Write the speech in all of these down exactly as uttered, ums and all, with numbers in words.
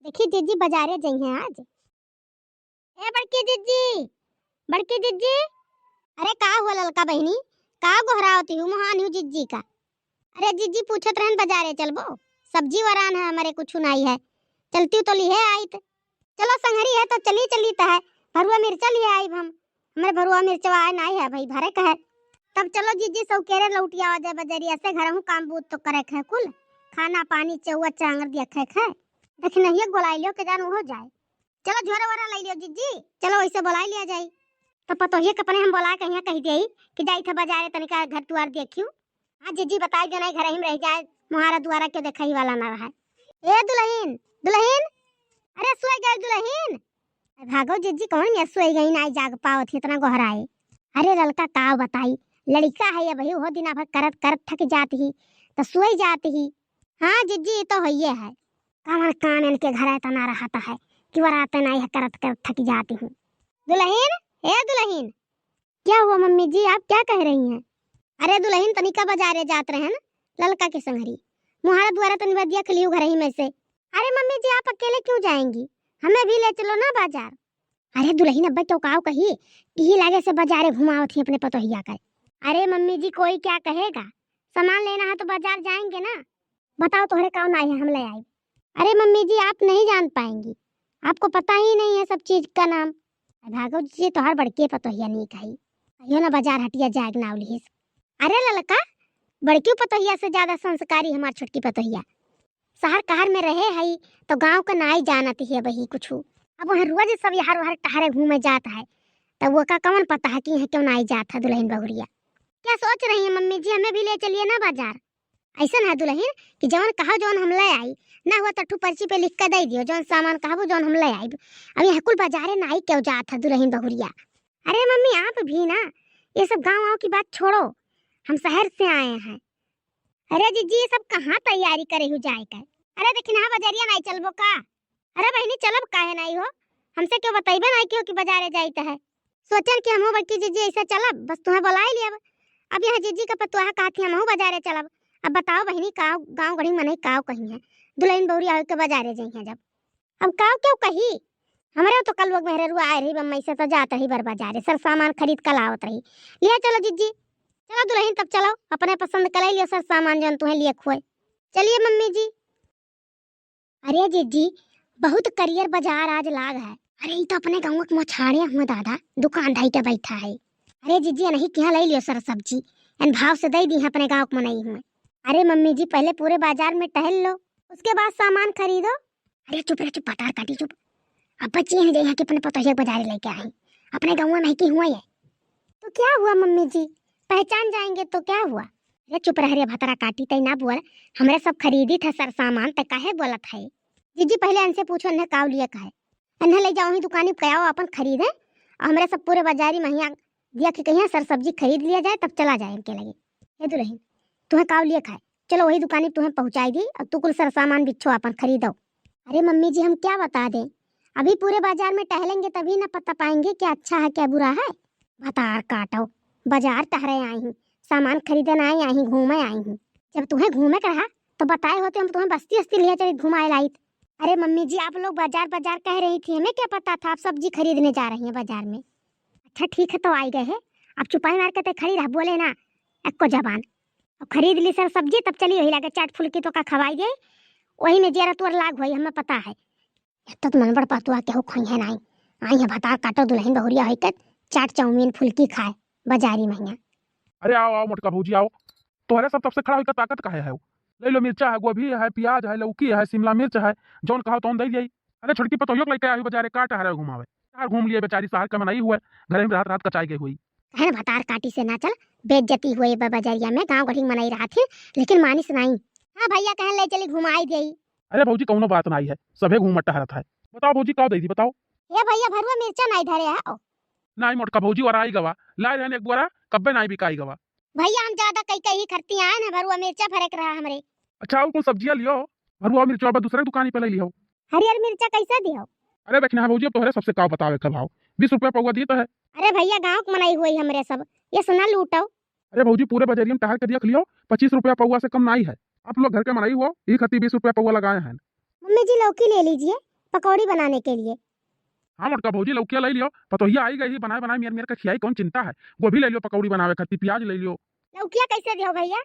देखी जिज्जी बजारे जइहैं आज। ए बड़की जिज्जी, बड़की जिज्जी। अरे का हुआ ललका बहिनी, का गोहरावत हू, मुहान हू जिज्जी का? अरे जिज्जी पूछत रहन बजारे चलबो, सब्जी वरान है हमरे कुछु नाई है, चलती तो लिहे आइत। चलो संघरी है तो चली चली त है, भरुआ मिर्चा लिहे आइब हम, हमरे भरुआ मिर्चवा आए नाई है भाई भरे का है। तब चलो जिज्जी सौकेरे लौटिया आ जाए बजरिया से, घरहू काम बूत तो करे क है कुल, खाना पानी चौआ चांगर दिया खाए खाए, देखी नहीं बोलाई लियो के जान हो जाए। चलो झोरा वोरा लइ लियो जिज्जी, चलो वैसे बोलाई लिया जाई। तो पतोहिया के अपने हम बोला के यहाँ कहि देई कि जाई था बजारे तनिका घर दुआर देखियो। हाँ जिज्जी बताई देना घर ही में रह जाए, मुहारा दुआरा के देखई वाला ना रहा। ए दुलहिन, दुलहिन, अरे सोई गई दुलहिन। अरे भागो जिज्जी कौन ये सोई गई ना जाग पावत ही इतना गोहराए। अरे ललका का बताई, लड़िका है ये भाई, वो दिना भर करत करत थक जात ही, तो सोई जात ही। हाँ जिज्जी ये तो होइए है। कवन काम इनके घर इतना रहता है कि वराते नाई है, करत करत थक जाती हूँ। दुलहिन, ए दुलहिन। क्या हुआ मम्मी जी, आप क्या कह रही हैं? अरे दुलहिन तनिका बजारे जात रहन ललका के संगरी, मुहारा दुआरा तनी बा देख लियो घर ही में से। अरे मम्मी जी आप अकेले क्यों जाएंगी, हमें भी ले चलो ना बाजार। अरे दुलहिन अब्बे तो काव कही, यही लागे से बजारे घुमावत ही अपने पतोहिया का। अरे मम्मी जी कोई क्या कहेगा, सामान लेना है तो बाजार जाएंगे ना। बताओ तोहरे काव नाई है हम ले आइब। अरे मम्मी जी आप नहीं जान पाएंगी, आपको पता ही नहीं है सब चीज का नाम। भागो जी तोहर बड़की पतोहिया नीक है, कहियो ना बाजार हटिया जाए के नाव लिहिस। अरे ललका, बड़की पतोहिया से ज्यादा संस्कारी हमार छोटकी पतोहिया। शहर कहर में रहे है तो गाँव का नाई जानत ही है बही कुछु। अब वहाँ रोज सब यहाँ वहाँ टहरे घूमे जात है, तब वो का कौन पता है कि यहाँ क्यों नाई जात है दुलहिन बहुरिया। क्या सोच रही है मम्मी जी, हमें भी ले चलिए ना बाजार। ऐसन है दुलहिन कि जौन कहो जौन हम ले आई, ना हुआ तो ठू पर्ची पे लिख के दे दियो, जौन सामान कहबो जौन हम ले आइब। अब यहाँ कुल बाजारे नाई क्यों जात है दुलहिन बहुरिया। अरे मम्मी आप भी ना, ये सब गाँव वाँव की बात छोड़ो, हम शहर से आए हैं। अरे जिज्जी ये सब कहाँ तैयारी करे हो जाए का? अरे देखी ना बजरिया नाई चलबो का? अरे बहिनी चलब काहे नाई हो, हमसे क्यों बतैबे नाई क्यों कि बजारे जाइत है। सोचन कि हमहू बड़की जिज्जी ऐसे चलब, बस तुहें बोलाई लियब। अब यहाँ जिज्जी का पतोहा कहत ही हमहू बजारे चलब। अब बताओ बहिनी, काव गाँव गढ़ी मनई काव कही है, दुलहिन बहुरिया होके बजारे जइहैं जब। अब काव क्यों कही, हमरे तो कल लोग मेहररुआ आए रही बम्बई से, तो जात रही बर बजारे, सर सामान खरीद कल आवत रही। लिया चलो जिज्जी, चलो दुलहिन तब चलो, अपने पसंद कलाई लियो सर सामान जौन तुहें लिए खोए। चलिए मम्मी जी। अरे जिज्जी, बहुत करियर बजार आज लाग है। अरे, ई तो अपने गाँव के मछाड़िया हुए दादा, दुकान धई के बैठा है। अरे जिज्जी, नहीं किहाँ ले लियो सर सब्जी, एन भाव से दे दी है अपने गाँव के मनई हुए। अरे मम्मी जी, पहले पूरे बाजार में टहल लो, उसके बाद सामान खरीदो। अरे चुप रे चुप, भतार काटी चुप। अब बच्ची हैं जइहैं कि अपने पतोहिया के बजारे लेके आई, अपने गाँव में की हुआ है। तो क्या हुआ मम्मी जी, पहचान जाएंगे तो क्या हुआ? अरे चुप रह रे भतरा काटी, तै ना बोल, हमरे सब खरीदी थे सर सामान, तै काहे बोलत है? जीजी पहले इनसे पूछो, इन्हें काव लिए का है, इन्हें ले जाओ ही दुकानी पे आओ अपन खरीदे, और हमरे सब पूरे बाजारी महिया दिया कि कहिया सर सब्जी खरीद लिया जाए, तब चला जाए इनके लगे। हे दुलहिन, तुहें काव लिए का है, चलो वही दुकानी तुहें पहुँचाई दी, और तू कुल सर सामान बिच्छो अपन खरीदो। अरे मम्मी जी, हम क्या बता दें, अभी पूरे बाजार में टहलेंगे तभी ना पता पाएंगे क्या अच्छा है क्या बुरा है। भतार काटो, बाजार टहरे आई हूँ, सामान खरीदन आई, आई हूँ, घूमे आई हूँ। जब तुम्हें घूमे के रहा तो बताए होते, हम तुम्हें बस्ती वस्ती लिया चलित घुमाए लाइत। अरे मम्मी जी, आप लोग बाजार बाजार कह रही थी, हमें क्या पता था आप सब्जी खरीदने जा रही हैं बाजार में। अच्छा ठीक है, तो आई गए हैं, आप चुपाई मार के ते खड़ी रह, बोले ना एक्को जबान। अब खरीद ली सर सब्जी, तब चली वही लागे चाट फुल्की तो का खवाई दे, वही में जेरा तोर लाग हुई, हमें पता है। इतना तो मन बड़ पतुआ केहू खइहे नाई। आई है भतार काटो दुलहिन बहुरिया होई के चाट चाउमीन फुल्की खाए बाजारी महिया। अरे आओ, आओ मोटका भौजी आओ। तोहरे सब तब से खड़ा होई के ताकत काहे है? ले लो मिर्चा है, गोभी है, प्याज है, लौकी है, शिमला मिर्च है, जौन कहो तौन दे दिए। अरे छोटकी पतोहियो के लेके आई बाजारे का टहरे घुमावे। शहर घूम लिए बेचारी, शहर का मनई हुए, घरे में रात रात कचाई गई हुई। कहन भतार काटी से ना चल, बेइज्जती हुए बा बाजारिया में, गाँव गढ़ी मनई रहत ही, लेकिन मानिस नाई। हाँ भैया कहन ले चली घुमाई देई। अरे भौजी कौनो बात नाई है, सभे घूमत टहरत है। बताओ भौजी का दे दी बताओ। ए भैया भरुआ मिर्चा नाई धरे है ओ। नाई मोटका भौजी और आई गवा, लाए रहन एक बोरा, कब्बे नाई बिकाई गवा। भैया हम ज्यादा कई कई खरती आए ना, भरुआ मिर्चा फरक रहा हमरे। अच्छा और कुल सब्जियां लियो, भरुआ मिर्चा बा दूसरे दुकानी पे ले लियो। हरियर मिर्चा कैसे दियो? अरे देखना है भौजी, अब तोहरे सबसे का बतावे का भाव, बीस रुपया पौवा दी तो है। अरे भैया गाँव के मनई हुई हमरे सब, ये सुना लूटो। अरे भौजी पूरे बजरिया में टहर के देख लियो, पच्चीस रुपया पौवा से कम नाई है। आप लोग घर के मनई हुआ, यही खातिर बीस रुपया पौवा लगाए हैं। मम्मी जी लौकी ले लीजिए, पकौड़ी बनाने के लिए। हाँ मोटका भौजी, लौकिया लइ लियो, पतोहिया आई गई ही, बनाए बनाए मेर मेर के खियाई, कौन चिंता है। गोभी लइ लियो पकौड़ी बनावे खातिर, प्याज लइ लियो। लौकिया कैसे दियो भैया?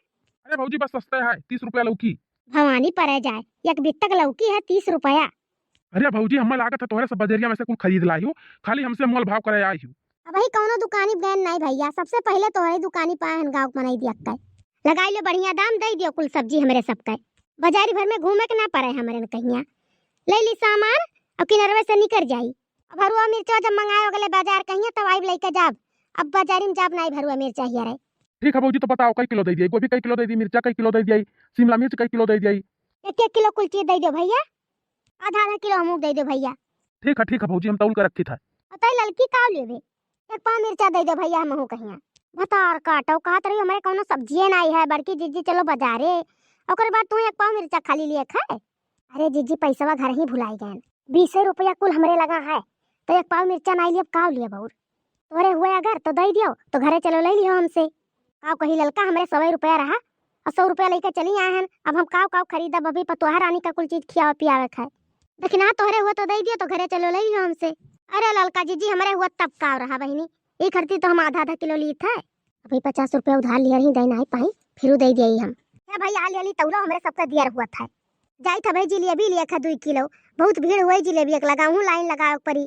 अरे भौजी, बस सस्ते है, तीस रुपया लौकी। भवानी परे जाए, एक बित्तक लौकी है तीस रुपया। अरे भौजी, हमें लागत है तोहरे सब बजरिया में से कुल खरीद लाई हो, खाली हमसे मोल भाव करे आई हो। अबही कौनो दुकानी गैन नाई भैया, सबसे पहिले तोहरे दुकानी पे आए हन गाँव के मनई दिया के। लगाई लो बढ़िया दाम, दे दियो कुल सब्जी हमरे सबके। बाजारी भर में घूमे के ना परे हमरे न कहिया। ले ली सामान और किनरवे से निकर जाई। अब भरुआ मिर्चा जब मंगाए हो गले बाजार कहिया तब आइब लेके जाब। अब बाजारी में जाब नाई भरुआ मिर्चा हिया रे। ठीक है भौजी, तो बताओ कई किलो दे दिए, गोभी कई किलो दे दी, मिर्चा कई किलो दे दिए, शिमला मिर्च कई किलो दे दिए। एक एक किलो कुल चीज दे दो भैया, आधा आधा किलो हमू दे दो भैया। ठीक है, ठीक है भौजी, हम तौल के रखी था। अतई ललकी का लेबे? एक पाव मिर्चा दे दो भैया, हमहू कहिया। भतार काटो, कहत रही हमरे कौनो सब्जिए नाई है, बड़की जीजी चलो बाजारे, ओकर बाद तू एक पाव मिर्चा खाली लिए खाए। अरे जीजी, पैसवा घर ही भुलाई गए, बीसे रुपया कुल हमरे लगा है, तो एक पाव मिर्चा नाई लिए, का लिए बउर? तोरे हुए अगर तो दे दियो, तो घरे चलो ले लियो हमसे। का कही ललका, हमरे सौ रुपया रहा, और सौ रुपया लेके चली आए हन। अब हम काव काव खरीदब, अभी पतोहा रानी का कुल चीज खियावे पियावे खाए। देखी ना, तोहरे हुआ तो दे दियो, तो घरे चलो ले लियो हमसे। अरे ललका जीजी, हमरे हुआ तब काव रहा बहिनी, ई खरती तो हम आधा आधा किलो ली थे। अभी पचास रुपया उधार लिया रही, दे नाई पाई, फिर दे दिया हम। हे भाई, आ ले ली तौलो, हमरे सबका दियर हुआ था। जाई था भाई जिलेबी लिए खा दुई किलो, बहुत भीड़ हुई जिलेबी एक लगाऊं, लाइन लगावे पड़ी।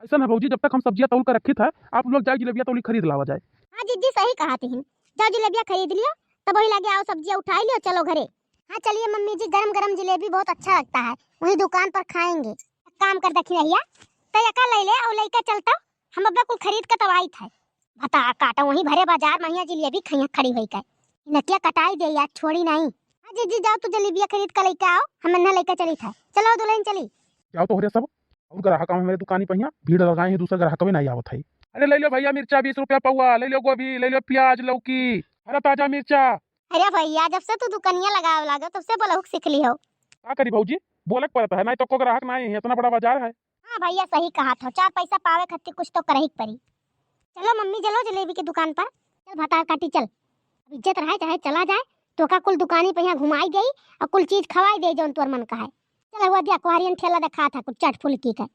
ऐसा ना भौजी, जब तक हम सब्जियां तौल कर रखी था, आप लोग जाए जिलेबिया तौली खरीद लावा जाए। हाँ जीजी, सही कहा तिहिन, जाओ जिलेबिया खरीद लियो, तब वही लगे आओ सब्जियां उठाई लियो, चलो घरे। हाँ चलिए मम्मी जी, गरम गरम जिलेबी बहुत अच्छा लगता है, वही दुकान पर खाएंगे। एक काम कर दखिनहिया, तो यका ले ले और लेके चलता, हम अब्बे कुल खरीद के तब आई था। भता काटा वहीं भरे बाजार में हिया जिलेबी खइया खड़ी होई के। नकिया कटाई दे यार, छोड़ी नहीं। हाँ जीजी, जाओ तू जलेबिया खरीद के लेके आओ, हम इन्हें लेके चली था। चलो दुल्हन चली। जाओ तोहरे सब, और ग्राहक आवे मेरे दुकानी पे हिया, भीड़ लगाए हैं, दूसरा ग्राहक भी नहीं आवत है। अरे ले लो भैया मिर्चा बीस रुपया पौवा, ले लो गोभी, ले लो प्याज, लौकी, हरा ताजा मिर्चा। अरे भैया, जब से तू दुकनिया लगावे लागो, तब से बोलहुक सीख ली हो। का करी भौजी, बोले के पड़ता है, नहीं तो को ग्राहक नहीं है, इतना बड़ा बाजार है। हाँ भैया, सही कहा था, चार पैसा पावे खातिर कुछ तो करही के पड़ी। चलो मम्मी, चलो जलेबी के दुकान पर। चल भतार काटी, चल। अब इज्जत रहे चाहे चला जाए, तोका कुल दुकानी पे यहाँ घुमाई देई और कुल चीज खवाई देई जौन तोर मन का है। चल हुआ दिया कुहारियन ठेला देखा था कुछ चट फुल्की का।